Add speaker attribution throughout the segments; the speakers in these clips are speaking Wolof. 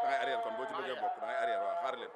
Speaker 1: da ngay arrière kon boo ci bëggee bokk da ngay arrière waaw xaar leen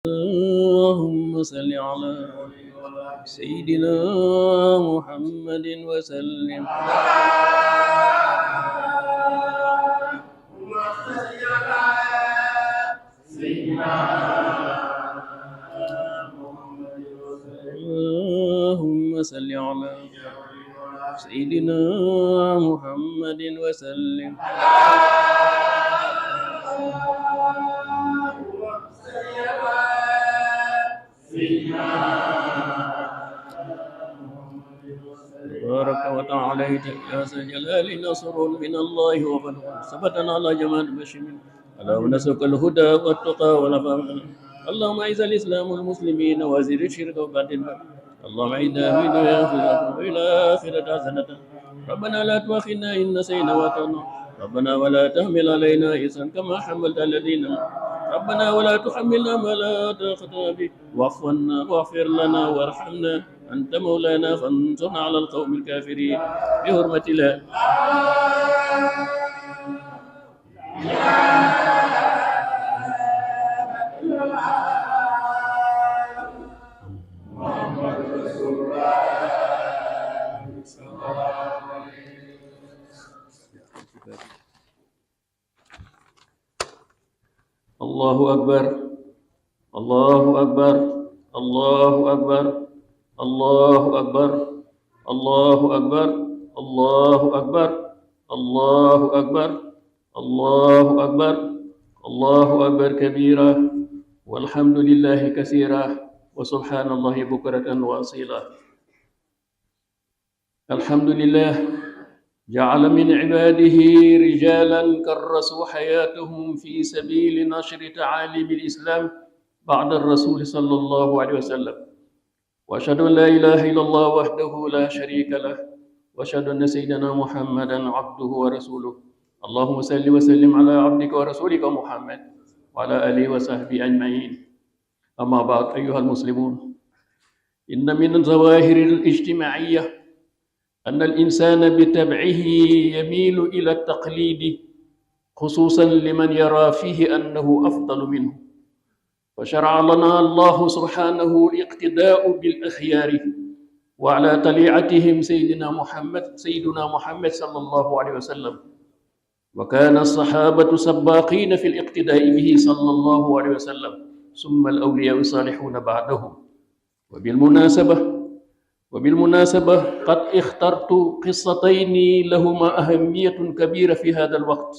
Speaker 2: اللهم صل على سيدنا محمد وسلم. اللهم صل على سيدنا محمد وسلم. تبارك وتعالى يا ذا الجلال نصر من الله وفضل ثبت على جمال البشر. اللهم نسألك الهدى والتقى والعفاف. اللهم اعز الاسلام والمسلمين وازل الشرك وباطل. اللهم اعنا في الدنيا وفي الاخره حسنه. ربنا لا تؤاخذنا ان نسينا واخطانا. ربنا ولا تحمل علينا إصرا كما حملت الذين. ربنا ولا تحملنا ما لا طاقة به. واعف عنا واغفر لنا وارحمنا أنت مولانا فانصرنا على القوم الكافرين بحرمة لا. الله أكبر الله أكبر الله أكبر الله أكبر الله أكبر الله أكبر الله أكبر الله أكبر الله أكبر كبيرا والحمد لله كثيرا وسبحان الله بكرة وأصيلا. الحمد لله جعل من عباده رجالا كرسوا حياتهم في سبيل نشر تعاليم الإسلام بعد الرسول صلى الله عليه وسلم. وأشهد أن لا إله إلا الله وحده لا شريك له وأشهد أن سيدنا محمدا عبده ورسوله. اللهم صل وسلم على عبدك ورسولك محمد وعلى آله وصحبه أجمعين. أما بعد أيها المسلمون، إن من الظواهر الاجتماعية أن الإنسان بطبعه يميل إلى التقليد خصوصا لمن يرى فيه أنه أفضل منه. فشرع لنا الله سبحانه الاقتداء بالأخيار وعلى طليعتهم سيدنا محمد صلى الله عليه وسلم. وكان الصحابة سباقين في الاقتداء به صلى الله عليه وسلم ثم الأولياء الصالحون بعده. وبالمناسبة قد اخترت قصتين لهما أهمية كبيرة في هذا الوقت.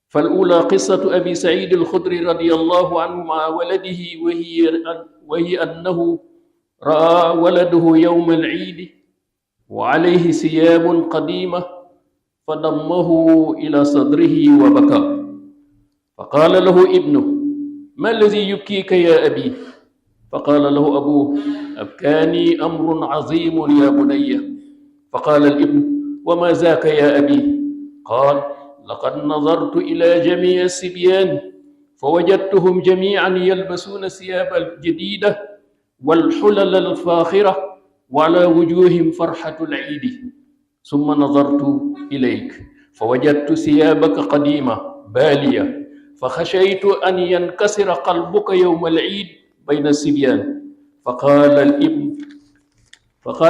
Speaker 2: فالأولى قصة أبي سعيد الخدري رضي الله عنه مع ولده، وهي أنه رأى ولده يوم العيد وعليه ثياب قديمة فضمه إلى صدره وبكى. فقال له ابنه: ما الذي يبكيك يا أبي؟ فقال له أبوه: أبكاني أمر عظيم يا بني. فقال الابن: وما ذاك يا أبي؟ قال: لقد نظرت إلى جميع الصبيان فوجدتهم جميعا يلبسون الثياب الجديدة والحلل الفاخرة وعلى وجوههم فرحة العيد، ثم نظرت إليك فوجدت ثيابك قديمة بالية، فخشيت أن ينكسر قلبك يوم العيد بين الصبيان. فقال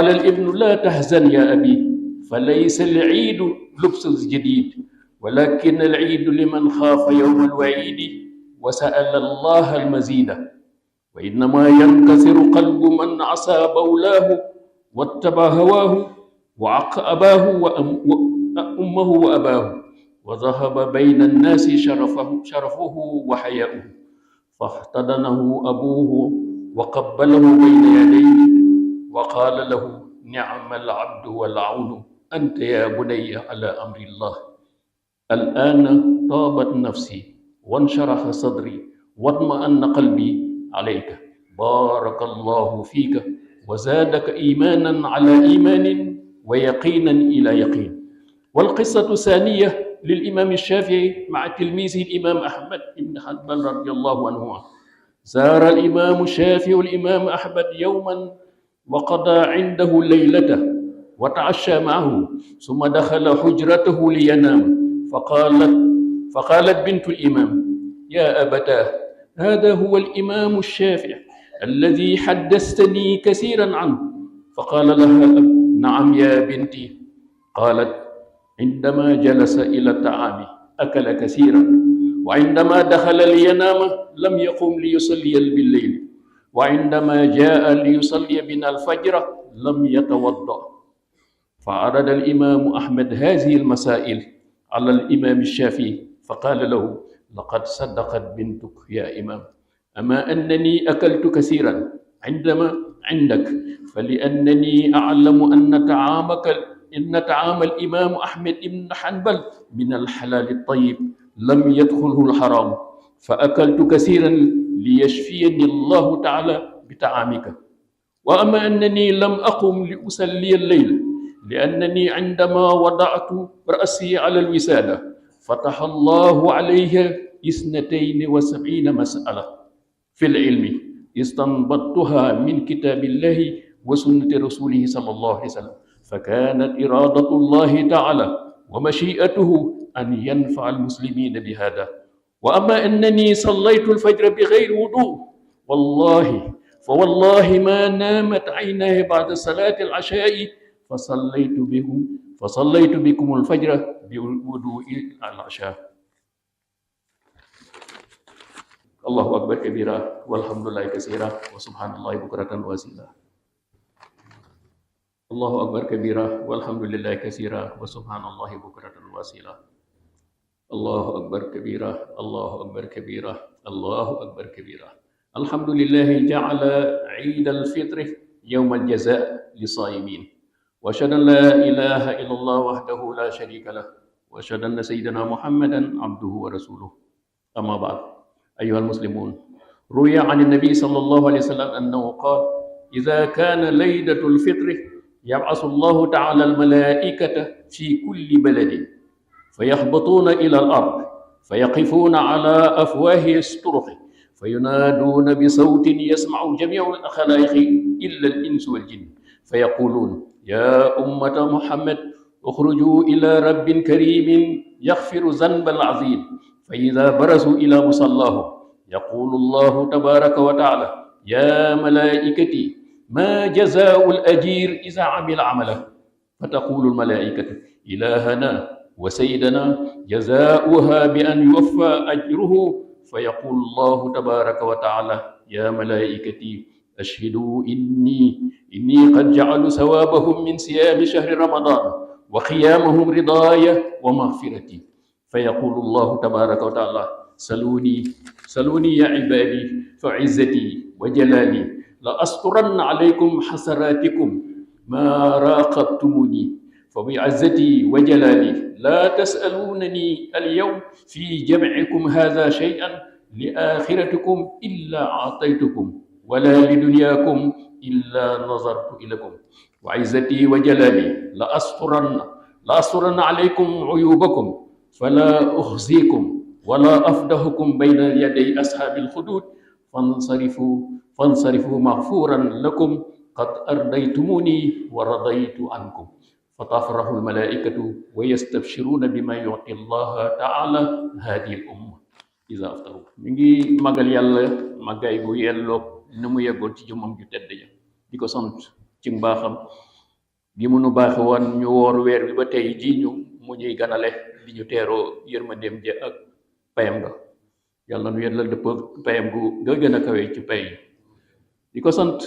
Speaker 2: الابن: لا تحزن يا أبي، فليس العيد لبس الجديد، ولكن العيد لمن خاف يوم الوعيد وسأل الله المزيد. وإنما ينكسر قلب من عصى مولاه واتبع هواه وعق أباه وأمه وأباه، وذهب بين الناس شرفه وحياؤه. فاحتضنه أبوه وقبله بين يديه وقال له: نعم العبد والعون أنت يا بني على أمر الله. الآن طابت نفسي وانشرح صدري واطمأن قلبي عليك. بارك الله فيك وزادك إيمانا على إيمان ويقينا إلى يقين. والقصة الثانية للإمام الشافعي مع تلميذه الإمام أحمد بن حنبل رضي الله عنهما. زار الإمام الشافعي الإمام أحمد يوما وقضى عنده ليلته وتعشى معه، ثم دخل حجرته لينام. فقالت بنت الإمام: يا أبتاه، هذا هو الإمام الشافعي الذي حدثتني كثيرا عنه. فقال لها نعم يا بنتي. قالت عندما جلس إلى الطعام أكل كثيرا، وعندما دخل لينام لم يقم ليصلي بالليل، وعندما جاء ليصلي بنا الفجر لم يتوضأ. فعرض الإمام أحمد هذه المسائل على الإمام الشافعي فقال له لقد صدقت بنتك يا إمام، أما أنني أكلت كثيرا عندما عندك فلأنني أعلم إن طعام الإمام أحمد بن حنبل من الحلال الطيب لم يدخله الحرام، فأكلت كثيرا ليشفيني الله تعالى بطعامك. وأما أنني لم أقم لأصلي الليل لأنني عندما وضعت رأسي على الوسادة فتح الله علي 72 مسألة في العلم استنبطتها من كتاب الله وسنة رسوله صلى الله عليه وسلم، فكانت إرادة الله تعالى ومشيئته أن ينفع المسلمين بهذا. وأما أنني صليت الفجر بغير وضوء فوالله ما نامت عيناي بعد صلاة العشاء فصليت بكم الفجر بوضوء العشاء. الله أكبر كبيرا والحمد لله كثيرا وسبحان الله بكرة وأصيلا. الله أكبر كبيرا والحمد لله كثيرا وسبحان الله بكرة وأصيلا. الله أكبر كبيرا الله أكبر كبيرا الله أكبر كبيرا. الحمد لله جعل عيد الفطر يوم الجزاء للصائمين، وأشهد أن لا إله إلا الله وحده لا شريك له، وأشهد أن سيدنا محمدا عبده ورسوله. أما بعد أيها المسلمون، روي عن النبي صلى الله عليه وسلم أنه قال إذا كان ليلة الفطر يبعث الله تعالى الملائكة في كل بلد فيهبطون إلى الأرض فيقفون على أفواه الطرق فينادون بصوت يسمع جميع الخلائق إلا الإنس والجن فيقولون يا أمة محمد اخرجوا إلى رب كريم يغفر ذنب العظيم. فإذا برزوا إلى مصلاه يقول الله تبارك وتعالى يا ملائكتي ما جزاء الأجير إذا عمل عمله؟ فتقول الملائكة إلهنا وسيدنا جزاؤها بأن يوفى أجره. فيقول الله تبارك وتعالى يا ملائكتي أشهدوا إني قد جعلوا ثوابهم من صيام شهر رمضان وقيامهم رضاي ومغفرتي. فيقول الله تبارك وتعالى سلوني يا عبادي فعزتي وجلالي لأسترن عليكم حسراتكم ما راقبتموني، فبعزتي وجلالي لا تسألونني اليوم في جمعكم هذا شيئا لآخرتكم إلا أعطيتكم ولا لدنياكم إلا نظرت إليكم، وعزتي وجلالي لأسترن عليكم عيوبكم فلا أخزيكم ولا أفضحكم بين يدي أصحاب الخدود فانصرفوا مغفورا لكم قد أرضيتموني ورضيت عنكم. فتفرح الملائكة ويستبشرون بما يعطي الله تعالى هذه الأمة إذا أفطروا. نيجي ماغال يالا ماغاي بو يellok نمو يغول ci jëmam ju tedd ja diko sant ci mbaxam bi mu nu baaxe woon ñu woor weer bi ba tey ji ñu mu ñuy ganale di ñu teeroo yërmandeem ja ak payam nga. yàlla nu yàlla dëpp payam gu nga gën a kawe ci pay di ko sant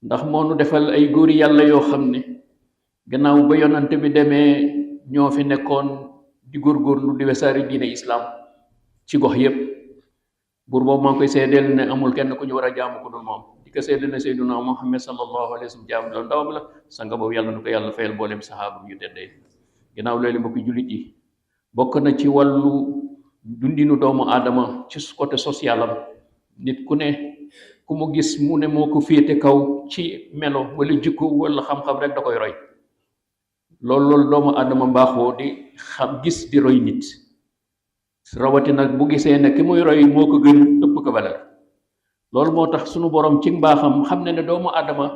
Speaker 2: ndax moo nu defal ay góori yàlla yoo xam ne gannaaw ba yonante bi demee ñoo fi nekkoon di góorgóorlu di wesaari diine islam ci gox yépp. buur boobu maa ngi koy seedeel ne amul kenn ku ñu war a jaamu ko dul moom, di ko seedeel ne Seydina Muhammad sallallahu alayhi wa sallam jaamu la ndawam la sanga boobu yàlla nu ko yàlla fayal mboolem saxaaba yu teddee. gannaaw loolu mbokki jullit yi, bokk na ci wàllu dundinu doomu aadama ci côté social am, nit ku ne ku mu gis mu ne moo ko féete kaw ci melo wala jikko wala xam-xam rek da koy roy. loolu doomu aadama mbaaxoo di xam gis di roy nit, rawati nag bu gisee ne ki muy roy moo ko gën ëpp ko valeur. loolu moo tax sunu borom ci mbaaxam xam ne doomu aadama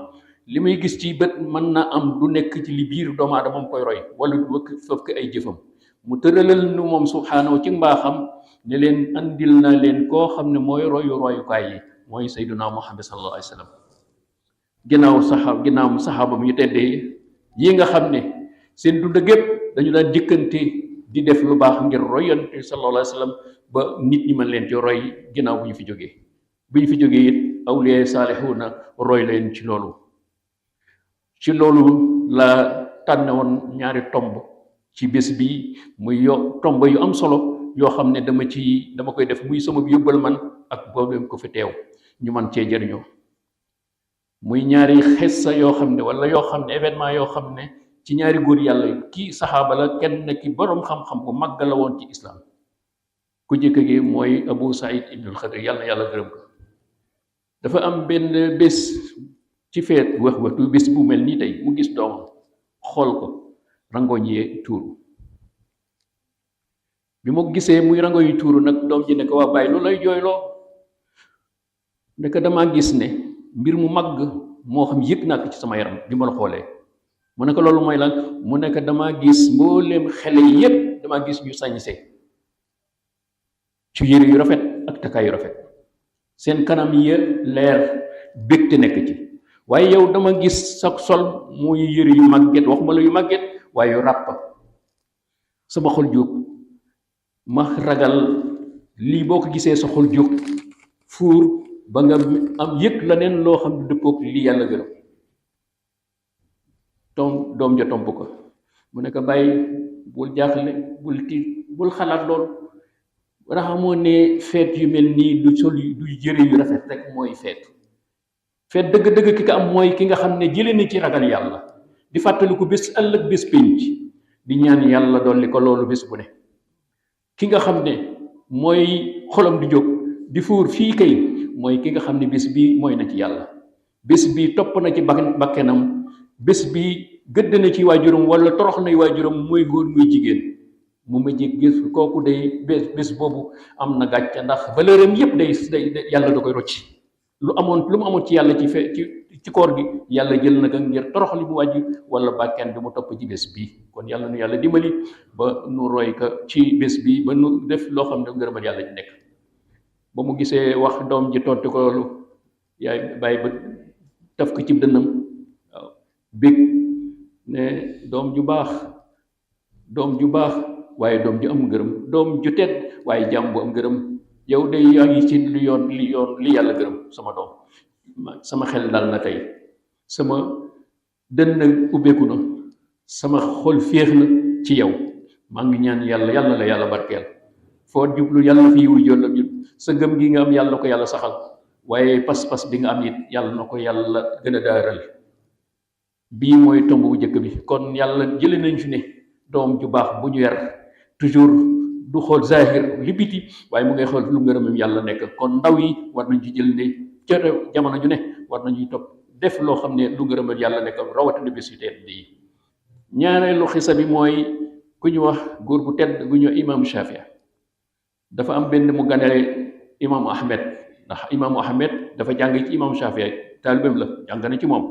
Speaker 2: li muy gis ci bët mën na am du nekk ci li biir doomu aadama mu koy roy wala du wëkk foofu ko ay jëfam. mu tëralal nu moom subhaanahu ci mbaaxam ne leen andil naa leen koo xam ne mooy royukaay yi mooy sayyiduna Muhammad sallallahu alayhi wa sallam. ginnaaw saxaabam yu teddee yi nga xam ne seen dund gépp dañu daan jëkkante di def lu baax ngir roy yonent bi sallallahu alayhi wa sallam ba nit ñi mën leen ci roy ginnaaw bu ñu fi jógee it awliya saalihuna roy leen ci loolu la tànne woon ñaari tomb ci bés bi muy tomb yu am solo yoo xam ne dama koy def muy sama yóbbal man ak boobu ko fi teew ñu man cee jëriñoo muy ñaari xissa yoo xam ne wala yoo xam ne événement yoo xam ne ci ñaari góor yàlla kii saxaaba la kenn ki boroom xam-xam bu màgg la woon ci islaam ku jëkk gi mooy Abu Saïd ibnul Xudri yàlla na yàlla gërëm ko. dafa am benn bés ci feet waxtu bés bu mel nii tey mu gis doomam xool ko rangoñ yi tuuru bi mu gisee muy rangoñ yi tuuru nag doom ji ne ko waa bàyyi lu lay jooyloo ne ko damaa gis ne mbir mu màgg moo xam yëg naa ko ci sama yaram bi ma la xoolee mu ne ko loolu mooy lan mu ne ko damaa gis mbooleem xele yépp damaa gis ñu sañse ci yére yu rafet ak takkaay yu rafet seen kanam yi leer bégte nekk ci waaye yow dama gis sa sol muy yére yu màgget waxuma la yu màgget waaye yu ràpp sama xol jóg ma ragal lii boo ko gisee sa xol jóg fuur ba nga am yëg la neen loo xam ne dëppoog lii yàlla gërëm doom ja tomp ko mu ne ko bàyyi bul jaaxle bul tiit bul xalaat loolu raxamoo ne feet yu mel nii du sol du jëre yu rafet rek mooy feet dëgg-dëgg ki ko am mooy ki nga xam ne jële na ci ragal yàlla di fàttaliku bés ëllëg bés pénc di ñaan yàlla dolli ko loolu bés bu ne ki nga xam ne mooy xolam di jóg di fuur fii kay mooy ki nga xam ne bés bi mooy na ci yàlla bés bi topp na ci bakkenam bés bi gëdd na ci waajuram wala torox nay waajuram muy góor muy jigéen mu ma jég gis kooku day bés boobu am na gàcce ndax valeur am yépp day yàlla da koy rocci lu mu amoon ci yàlla ci koor gi yàlla jël na ko ngir torox li mu wàjj wala bàkkeen bi mu topp ci bés bi kon yàlla nu yàlla dimbali ba nu roy ko ci bés bi ba nu def loo xam ne ngërëmal yàlla ci nekk ba mu gisee wax doom ji tontu ko loolu yaay bàyyi ba taf ko ci dënnam waaw bég ne doom ju baax waaye doom ju am ngërëm doom ju tedd waaye jàmm bu am ngërëm yow de yaa ngi ci li yàlla gërëm sama doom sama xel dal na tey sama dënn ubbeeku na sama xol féex na ci yow maa ngi ñaan yàlla la yàlla barkeel foo jublu yàlla fi yiwu jolla sa ngëm gi nga am yàlla na ko yàlla saxal waaye pas-pas bi nga am it yàlla na ko yàlla gën a daaral bii mooy tomb bu njëkk bi kon yàlla jële nañ fi ne doom ju baax bu ñu yar toujours du xool zahir li biti waaye mu ngay xool lu ngërëmam yàlla nekk kon ndaw yi war nañ ci jël ne ca jamono ju ne war nañuy topp def loo xam ne lu ngërëmam yàlla nekk rawatina bés yu tedd yi ñaareelu xisa bi mooy ku ñu wax góor gu tedd gu ñu imam Shafii dafa am benn mu ganale imaamu Ahmed ndax imaamu Ahmed dafa jàng ci imam Shafii taalibeem la jàng na ci moom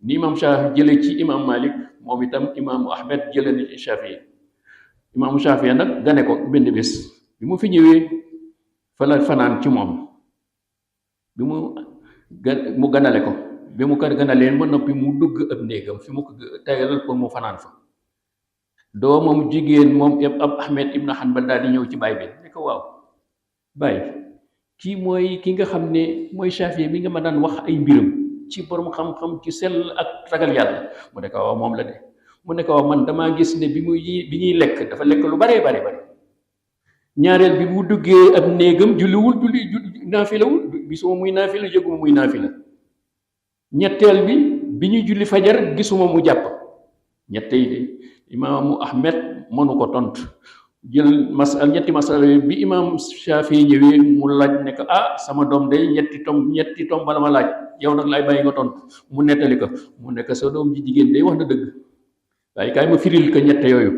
Speaker 2: ni imam Shafii jële ci imam Malik moom itam imaamu Ahmed jële na ci Shafii imaamu Shafii nag gane ko benn bés bi mu fi ñëwee fa la fanaan ci moom bi mu ganale ko bi mu ko ganalee ba noppi mu dugg ab néegam fi mu ko tegalal pour mu fanaan fa doomam jigéen moom ab Ahmed ibn Hanbal daal di ñëw ci baay bi ne ko waaw baay kii mooy ki nga xam ne mooy Shafii mi nga ma daan wax ay mbiram ci borom xam-xam ci sell ak ragal yàlla mu ne ko waaw moom la de mu ne ko waaw man damaa gis ne bi ñuy lekk dafa lekk lu bare ñaareel bi mu duggee ab néegam julli naafilawul gisuma muy naafila jóguma muy naafila ñetteel bi ñuy julli fajar gisuma mu jàpp ñettey de imaamu Ahmed mënu ko tontu jël ñetti masala bi imaam Shafii ñëwee mu laaj ne ko sama doom day ñetti tom bala ma laaj yow nag laay bàyyi nga tontu mu nettali ko mu nekk sa doom ji jigéen day wax na dëgg waaye kaay ma firil ko ñett yooyu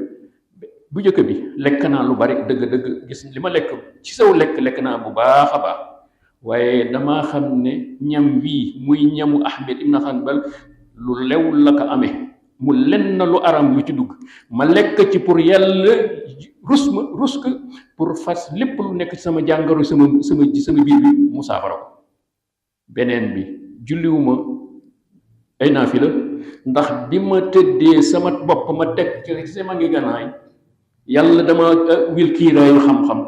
Speaker 2: bu njëkk bi lekk naa lu bari dëgg gis li ma lekk ci saw lekk naa bu baax a baax waaye damaa xam ne ñam wii muy ñamu Ahmed ibn Hanbal lu lew la ko amee mu lenn lu aram lu ci dugg ma lekk ci pour yàlla rus ko pour fas lépp lu nekk ci sama jàngoro sama biir bi mu saafara ko. beneen bi julliwuma ay naafila ndax bi ma tëddee sama bopp ma teg ci sama ngi ganaay yàlla dama wil kiiraayu xam-xam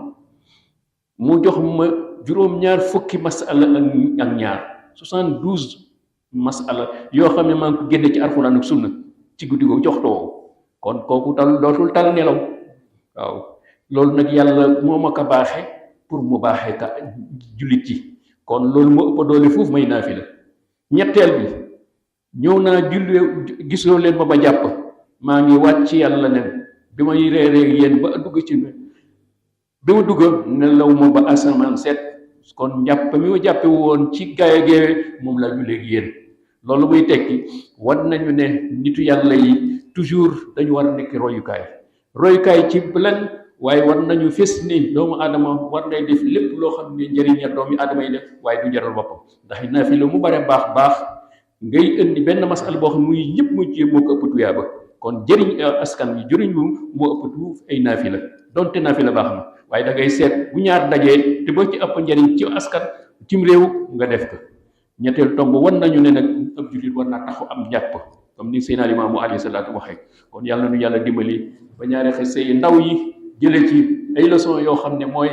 Speaker 2: mu jox ma juróom-ñaar fukki masala ak ñaar 72 masala yoo xam ne maa ngi ko génne ci alxuraan ak sunna ci guddi googu jox too kon kooku dootul tal nelaw. waaw loolu nag yàlla moo ma ko baaxe pour mu baaxee ka jullit ci kon loolu moo ëpp doole foofu may naafila. ñetteel bi ñëw naa julli gisoo leen ma jàpp maa ngi wàcc yàlla ne bi may reeree yéen ba dugg ci bi ma dugg nelaw ma ba asamaan set kon njàpp mi ma jàppe woon ci gaye geewe moom laa jullee yéen. loolu muy tekki war nañu ne nitu yàlla yi toujours dañu war a nekk royukaay ci lan waaye war nañu fes ni doomu aadama war ngay def lépp loo xam ne njëriñ la doomu aadama yi def waaye du jaral boppam ndax naafila mu bare baax ngay indi benn masal boo xam muy ñëpp mu ci moo ko ëpp tuyaaba kon jëriñ askan wi jëriñ moo ëpp tuuf ay naafila donte naafila baax na waaye da ngay seet bu ñaar dajee te boo ci ëpp njëriñ ci askan cim réew nga def ko. ñetteel tomb wan nañu ne nag ab jullit war naa taxu am njàpp comme ni Seydina Limaamu alayhi salaatu waxee kon yàlla nu yàlla dimbali ba ñaari xese yi ndaw yi jëlee ci ay leçon yoo xam ne mooy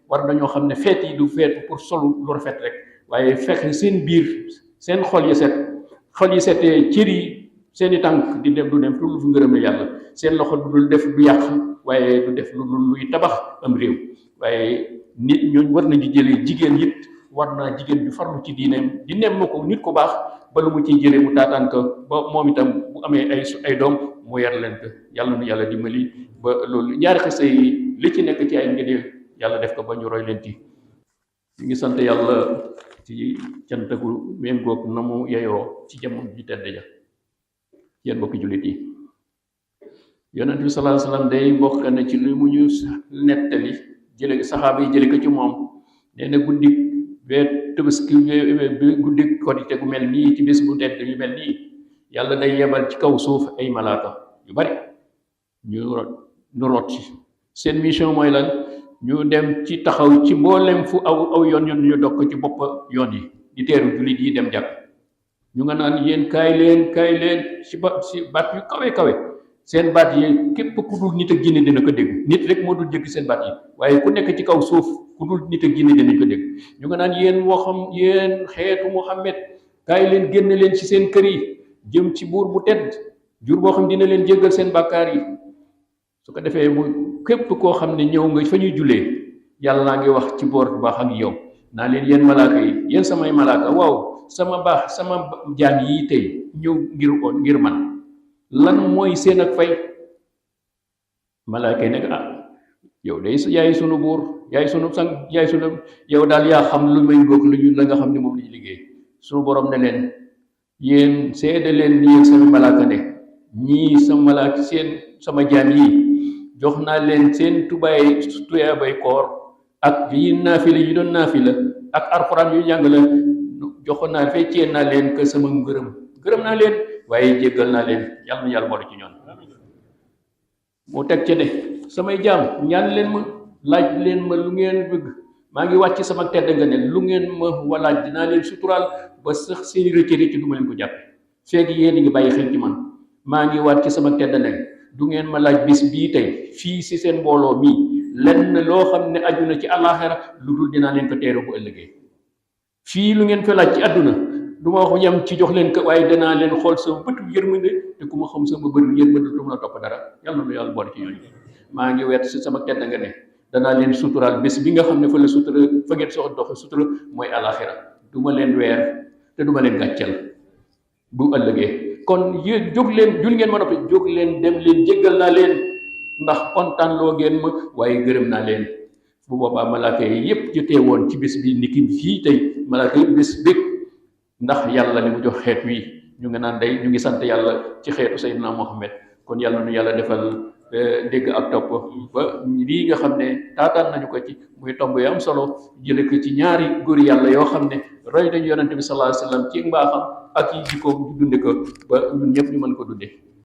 Speaker 2: war nañoo xam ne feet yi du feet pour solu lu rafet rek waaye fekk seen biir seen xol yi setee cër yi seen i tànk di dem du dem lu fu ngërëm yàlla seen loxo du def du yàq waaye du def luy tabax am réew waaye nit ñooñu war nañu jëlee jigéen it war naa jigéen bi farlu ci diineem di nemm ko nit ko baax ba lu mu ciy jëlee mu taataan ko ba moom itam bu amee ay doom mu yar leen ko yàlla nu yàlla dimbali ba loolu ñaari xese yi li ci nekk ci ay ngëneel yàlla def ko ba ñu roy leen ci. ñu ngi sant yàlla ci cantagu méngoog na mu yeyoo ci jamono ji tedd ja yéen mbokki jullit yi. yonent bi sallallahu alayhi wasallam day bokk na ci lu mu ñu nettali jële saxaaba yi jële ko ci moom nee na guddi bee Tabaski guddi Korite gu mel nii ci bés bu tedd yu mel nii yàlla day yebal ci kaw suuf ay malaaka yu bari ñu rot ci seen mission mooy lan ñu dem ci taxaw ci mboolem fu aw yoon ñu dog ko ci bopp yoon yi di teeru jullit yi dem jàkk ñu nga naan yéen kaay leen ci baat yu kawe seen baat yi képp ku dul nit ak jinne dina ko dégg nit rek moo dul jëkk seen baat yi waaye ku nekk ci kaw suuf ku dul nit ak jinne dinañ ko dégg ñu nga naan yéen xeetu Muhammad kaay leen génn leen ci seen kër yi jëm ci buur bu tedd jur boo xam dina leen jéggal seen bàkkaar yi su ko defee mu képp koo xam ne ñëw nga fa ñuy jullee yàlla ngi wax ci boor bu baax ak yow naa leen yéen malaaka yi yéen samay malaaka waaw sama jaam yi tey ñëw ngir man lan mooy seen ak fay malaaka yi nekk yow day yaay sunu buur yaay sunu sang yaay sunu yow daal yaa xam lu may góog la nga xam ne moom lañu liggéey sunu borom ne leen yéen seede leen yéen sama malaaka ne ñii sama malaaka sama jaam yi jox naa leen seen tuyaabay koor ak yi naafila yi doon naafila ak alxuraan yu jàng la joxoon naa feccee naa leen que sama gërëm naa leen waaye jéggal naa leen yàlla na yàlla boole ci ñoon mu teg ci ne samay jaam ñaan leen ma laaj leen ma lu ngeen bëgg maa ngi wàcc sama tedd nga ne lu ngeen ma walaaj dinaa leen suturaal ba sax seeni rëcc du ma leen ko jàppe feeg yéen a ngi bàyyi xel ci man maa ngi wàcc sama tedd ne du ngeen ma laaj bis bii tey fii si seen mbooloo mii lenn loo xam ne aju na ci àllaaxira lu dul dinaa leen ko teeru bu ëllëgee fii lu ngeen fa laaj ci àdduna du ma wax yem ci jox leen ko waaye danaa leen xool sama bëtu yërmande te ku ma xam sama bëtu yërmande du mën a topp dara yàlla na yàlla boole ci ñooñu maa ngi wet si sama tedd nga ne danaa leen suturaal bés bi nga xam ne fa la sutura fa ngeen soxla dox sutura mooy àllaaxira du ma leen weer te du ma leen gàcceel bu ëllëgee kon yéen jóg leen jul ngeen ma noppi jóg leen dem leen jéggal naa leen ndax kontaan loo ngeen ma waaye gërëm naa leen bu boobaa malaaka yi yépp ñu teewoon ci bés bi niki fii tey malaaka yépp bés bég ndax yàlla li mu jox xeet wi ñu ngi naan day ñu ngi sant yàlla ci xeetu Seydina Muhammad kon yàlla nu yàlla defal dégg ak topp ba lii nga xam ne taataan nañu ko ci muy tomb yu am solo jële ko ci ñaari góor yàlla yoo xam ne roy nañu yonente bi sallallahu alayhi wasallam ci mbaaxam ak yi jikkoom dunde ko ba ñun ñëpp ñu mën ko dunde